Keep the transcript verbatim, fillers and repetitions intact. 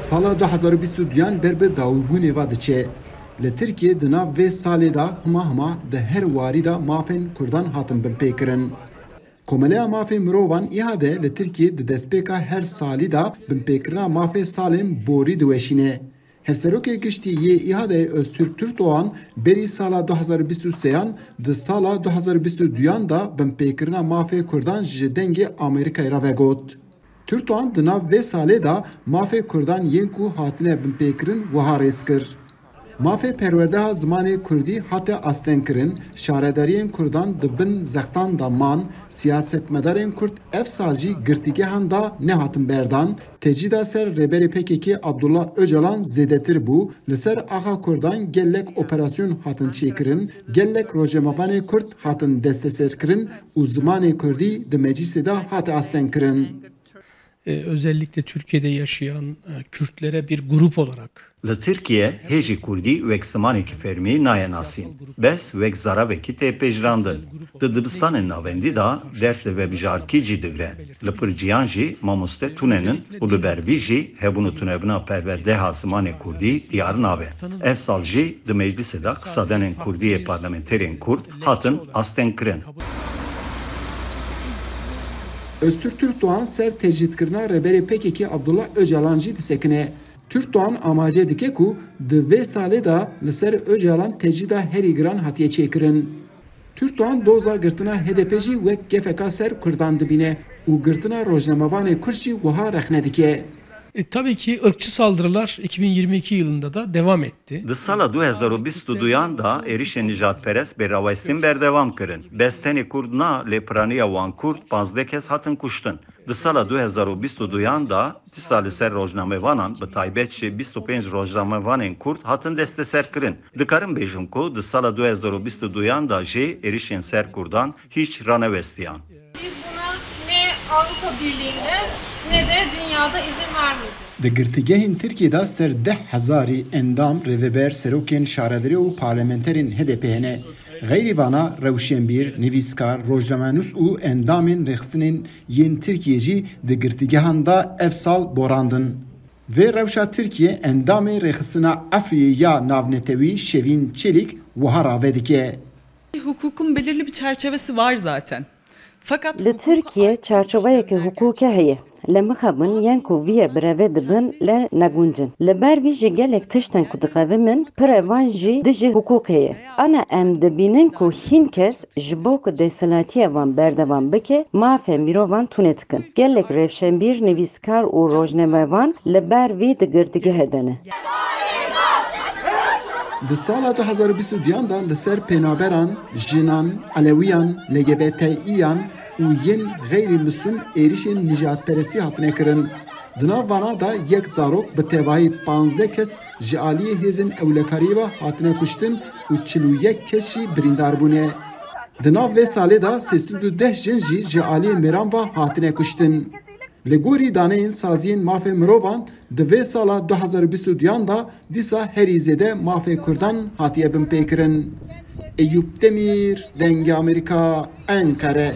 Sala du hezar û bîst û duyan ber bi dawîbûnê ve diçe. Li Tirkiyê di nav vê salê de hima hima di her warî de mafên Kurdan hatin binpêkirin. Komeleya Mafê Mirovan, ÎHD, li Tirkiyê di destpêka her salî de binpêkirina mafê salên borî diweşîne. Hevserokê Giştî yê ÎHD'ê Öztürk Türkdoğan berî sala du hezar û bîst û sêyan di sala du hezar û bîst û duyan de binpêkirina mafê Kurdan ji Dengê Amerîkayê re vegot. Türkdoğan di nav vê salê de mafê Kurdan yên ku hatine binpêkirin wiha rêz kir: Mafê perwerdeha zimanê Kurdî hate astengkirin, şaredariyên Kurdan di bin zextan de man, siyasetmedarên Kurd ev sal jî girtîgehan de nehatin berdan, tecrîda ser Rêberê P K K Abdullah Ocalan zêdetir bû, li ser axa Kurdan gelek operasyon hatin çêkirin, gelek rojnamevanê Kurd hatin desteserkirin û zimanê Kurdî di meclîsê de hate astengkirin. E, özellikle Türkiye'de yaşayan e, Kürtlere bir grup olarak. Li Tirkiye hê jî kurdî wek zimanekî fermî nayê nasîn. Bes wek zaravekî tê pejirandin. Di dibistanên navendî de dersê vebijarkî jî digre. Li pir ciyan jî mamoste tune nin û li ber vî jî hebûn û tunebûna perwerdeha zimanê kurdî diyar nabe. Ev sal jî di meclîsê de qisadanên kurdî yê parlamenterên kurd hatin astengkirin. Öztürk Türkdoğan ser tecrîdkirina Rêberê P K K Abdullah Ocalan jî disekine. Türkdoğan amaje dike ku di vê salê de li ser Ocalan tecrîda herî giran hatiye çêkirin. Türkdoğan doza girtina H D P jî wek gefeka ser Kurdan dibîne û girtina rojnamevanê Kurd jî wiha rexne dike. E, tabii ki ırkçı saldırılar iki bin yirmi iki yılında da devam etti. Di sala du hezar û bîst û duyan de êrişên nijadperest bê rawestîn berdewam kirin. Bes tenê Kurd na, lê piraniya wan Kurd, panzdeh kes hatin kuştin. Di sala du hezar û bîst û duyan de dîsa li ser rojnamevanan, bi taybet jî bîst û pênc rojnamevanên Kurd hatin desteserkirin. Dikarim bêjim ku di sala du hezar û bîst û duyan de jî êrişên ser Kurdan hîç ranewestiyan. Biz buna ne Avrupa Birliği'nde ne de dünyada izin vermeyeceğiz. Di girtîgehên Tirkiyê de ser deh hezarî endam, rêveber, serokên şaredarî û parlamenterên H D P hene. Xeyrî vana, rewşenbîr, nivîskar, rojnamenûs û endamên rêxistinên yên Tirkiyê jî di girtîgehan de ev sal borandin. Vê rewşa Tirkiye endamê rêxistina Efûyê ya navnetewî Şevîn Çelîk wiha rave dike. Hukukun belirli bir çerçevesi var zaten. Fakat Li Tirkiye çarçoveyeke hukûke heye. Li mixabin yên ku vî ye bireve dibin lê negunc in. Li ber vî jî gelek tiştên ku dixebimin pire van jî dijî hukûkê ye. Ana em dibînin ku hîn kes ji bo ku desthilatiyê van berdewam bike, mafê mirovan tune dikin. Gelek rewşenbîr, nivîskar û rojnamevan li ber vî di girtîgehê de ne. Di sala du hezar û bîst û duyan de li ser penaberan, jinan, elewiyan, L G B T İ'yan û yên xeyrî misim êrişên nijadperestî hatine kirin. Di nav vana de yek zarok, bi tevahî panzdeh kes ji aliyê hêzên ewlekariyê ve hatine kuştin û çil û yek kes jî birîndar bûne. Di nav vê salê de sê sed û deh jin jî ji aliyê mêran ve hatine kuştin. Li gorî daneyên saziyên mafê mirovan, di vê sala du hezar û bîst û duyan de dîsa herî zêde mafê Kurdan hatiye binpêkirin. Eyûp Demîr, Dengê Amerîka, Enqere.